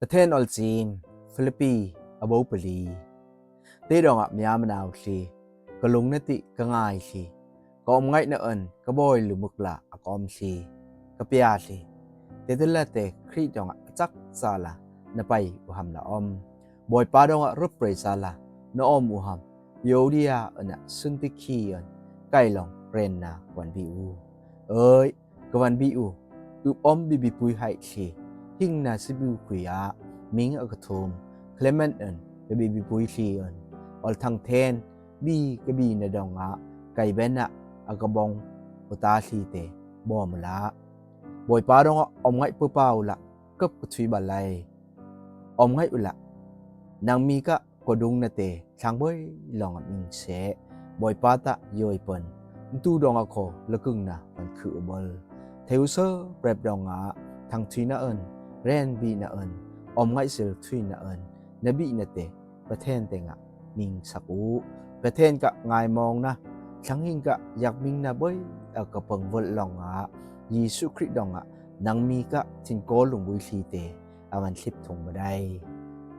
ປະເທນອອນຈີນ, ຟີລິບປີ, ອາໂບປະລີ, ເຕດອງອະມຍາມະນາວຄລີ, ກະລຸງນະຕິກະງາຍຄລີ, ກອມໄງນະເອິນ ກະບອຍລຸມຶກລາ ອາກອມຄລີ, ກະປຽຄລີ, ເຕເຕລະເຕຄຣີດອງອະ ອາຈັກສາລາ ນະໄປອຸຮຳລາອອມ, ບອຍປາດອງອະ ຣຶບເປຣສາລາ ນະອອມອຸຮຳ, ໂຍເດຍອະນະ ຊຸນຕິຄີອນ, ໄກລອງເຣນນາ ກວັນບີອູ, ເອີຍ ກະວັນບີອູ, ອຶບອອມບີບີປຸຍໄຮຄລີ, ຫິງນາຊິບີຄຸຍອາ, ມິງອາກະທຸມ, ເຄລເມັນເອິນ, ກະບີບີປຸຍຄລີເອິນ, ອອລທັງເທນ, ບີກະບີນະດອງອາ, ໄກແບນອາ, ອາກະບອງ, ໂອຕາຄລີເຕ, ບອມລາ, ບອຍປາດອງອອມໄງເປີປາວລະ, ເກີບກະທຸຍບາໄລ, ອອມໄງອຸລະ, ນາງມີກະ ກວະດຸງນະເຕ ຊາງເບີຍລອງອາມິງເຊ, ບອຍປາຕະໂຍຍເປິນ, ນຕູດອງອາຄໍ ລະກຶງນາ ວັນຄືອຸເບິລ, ເທວເຊີ ແປບດອງອາ, ທັງທຸຍນາເອິນ, ແຣນບີນາເອິນ, ອອມໄງເຊລທຸຍນາເອິນ, ນະບີນະເຕ ປະເທນເຕງະ ມິງຊາກູ, ປະເທນກະງາຍມອງນາ, ຊາງຫິງກະ ຢາກມິງນາເບີຍ ອາກະເປິງເວີດລອງອາ, ເຢຊູຄຣິດອງອະ, ນາງມີກະ ທິນໂກລຸງບຸຍຄລີເຕ ອາວັນຄລິບທຸງບໍ່ໄດ້,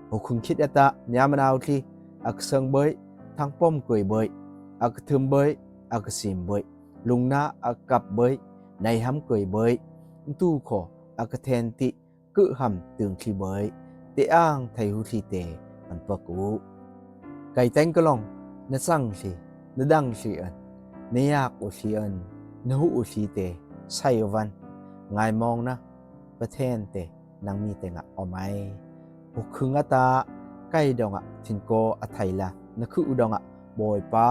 ໂຮຄຶງຄິດອາຕະ ຍາມະນາວຄລີ, ອາກະເຊີງເບີຍ, ທັງປ້ອມເກີຍເບີຍ, ອາກະທຶມເບີຍ, ອາກະຊີມເບີຍ, ລຸງນາອາກັບເບີຍ, ໃນຫຳເກີຍເບີຍ, ນຕູຄໍ ອາກະແທນຕິ, ກຶຫຳຕຶງຄລີເບີຍ, ເຕອາງໄທຫູຄລີເຕ ມັນປະກູ, ໄກແຕງກະລອງ ນະສັງຄລີ, ນະດັງຄລີເອິນ, ນະຍາກອຸຄລີເອິນ, ນະຫູອຸຄລີເຕ ໄຊວັນ, ງາຍມອງນາ ປະເທນເຕ ນາງມີແຕງອະ ອອມໄອ, ໂຮຄຶງອາຕາ, ໄກດອງອະ ທິນໂກອາໄທລາ, ນະຄືອຸດອງອະ ບອຍປາ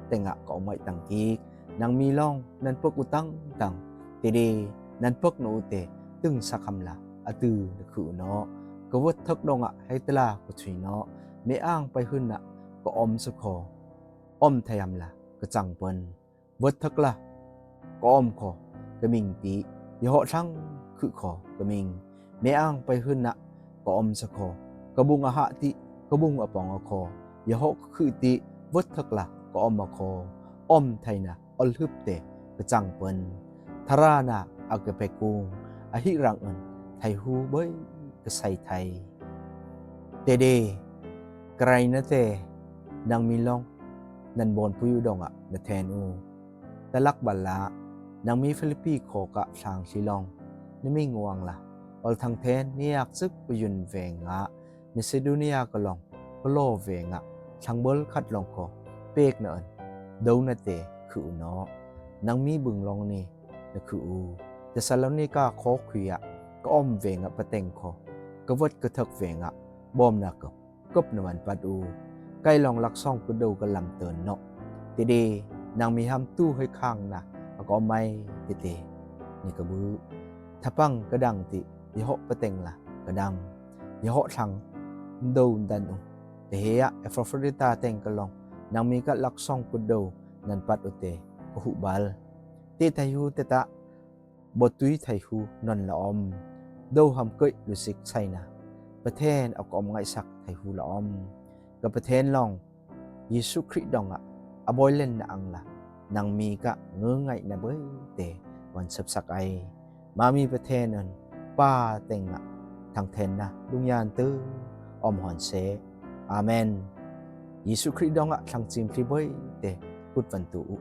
ແຕງອະ ກະອອມໄອຕັງກີກ, ນາງມີລອງ ນັນເປິກອຸຕັງຕັງ, ເຕເດ ນັນເປິກນະອຸເຕ ຕຶງສາຄຳລາ ອາຕື້ນະຄືອຸເນາະ, ກະເວີດເຖິກດອງອະ ໄຮຕະລາກະທຸຍເນາະ, ເມອາງໄປຫຶນນະ ກະອອມສະຄໍ, ອອມໄທອຳລາ ກະຈັງເປິນ ເວີດເຖິກລະ ກອມຄໍ ກະມິງຕິ, ຍະເຫາະທັງ ຄຶຄໍ ກະມິງ, ເມອາງໄປຫຶນນະ ກອມສະຄໍ, ກະບຸງອະຫະຕິ, ກະບຸງອະປອງອະຄໍ, ຍະເຫາະຄຶຕິ, ເວີດເຖິກລະ ກອມອະຄໍ, ອອມໄທນາ ອອນຮຶບເຕ ກະຈັງເປິນ, ທະຣານາ ອາກະເປກຸງ, ອະຫິຣັງເອິນ, ໄທຫູເບີຍ ກະໄຊໄທ, ເຕເດ ກະໄຣນະເຕ ນາງມີລອງ ນັນບອນປຸຍອຸດອງອະ ນະແທນອູ, ຕະລັກບັນລາ ນາງມີຟີລິບປີ ຂໍກະຊາງຊີລອງ ນະມິງວັງລາ ອອລທັງແທນ ນະຍາກຊຶກປະຍຸນແວງອະ ເມເຊໂດເນຍກະລອງ ກະລໍແວງອະ ຊາງເບີລຄັດລອງຄໍ ເປກນະເອິນ ໂດນະເຕ ຄືອຸເນາະ ນາງມີບຶງລອງເນ ນະຄືອູ ເຕສະໂລນິກາ ຂໍຄຸຍອະ ກະອອມແວງອະ ປະແຕງຄໍ ກະເວີດກະເຖິກແວງອະ ບອມນາເກີບ ກົບນະວັນປັດອູ ໄກລອງລັກຊອງກະໂດກະລຳເຕີນເນາະ ເຕເດ ນາງມີຫຳຕູ້ເຮີຍຄາງນາ ອາກອມໄມ ເຕເຕ ເນກະບື ທະປັງກະດັງຕິ ຍະເຫາະປະແຕງລາ ກະດັງ ຍະເຫາະທັງ ໂດນດັນອຸ ເຕເຮຍະ ເອຟໂຣໂຟຣດິຕາແຕງກະລອງ ນາງມີກະລັກຊອງກະໂດ ນັນປັດອຸເຕ ກະຫຸບາລ ເຕໄທຫູເຕຕະ ບໍ່ຕຸຍໄທຫູນອນລະອອມ ໂດຫຳເກີຍລຸຊິກໄຊນາ ປະເທນອາກອມໄງສັກໄທຫູລະອອມ ກະປະເທນລອງ ເຢຊູຄຣິດດອງອະ ອາບອຍເລັນນະອັງລາ ນາງມີກະເງີໄງນະເບີຍເຕ ວັນເສິບສັກໄອ ມາມີປະເທນເອິນ ປາແຕງງະ ທັງແທນນະ ລຸງຍານຕື້ ອອມຮອນເຊ ອາແມນ ເຢຊູຄຣິດດອງອະ ທັງຈິມຄຣິເບີຍເຕ ກຸດວັນຕູອຸ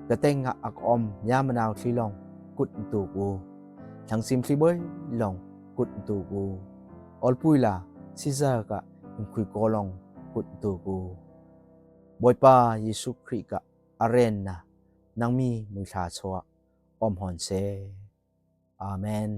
ກະແຕງງະ ອາກອອມ ຍາມະນາວຄຣິລອງ ກຸດນຕູກູ ທັງຈິມຄຣິເບີຍລອງ ກຸດນຕູກູ ອອລປຸຍລາ ຊີຊາກະ ອິມຄຸຍໂກລອງ ກຸດນຕູກູ ບອຍປາ ເຢຊູຄຣິກະ ອາເຣນນາ ນາງມີ ມຸຍທາຊວ ອອມຮອນເຊ ອາແມນ.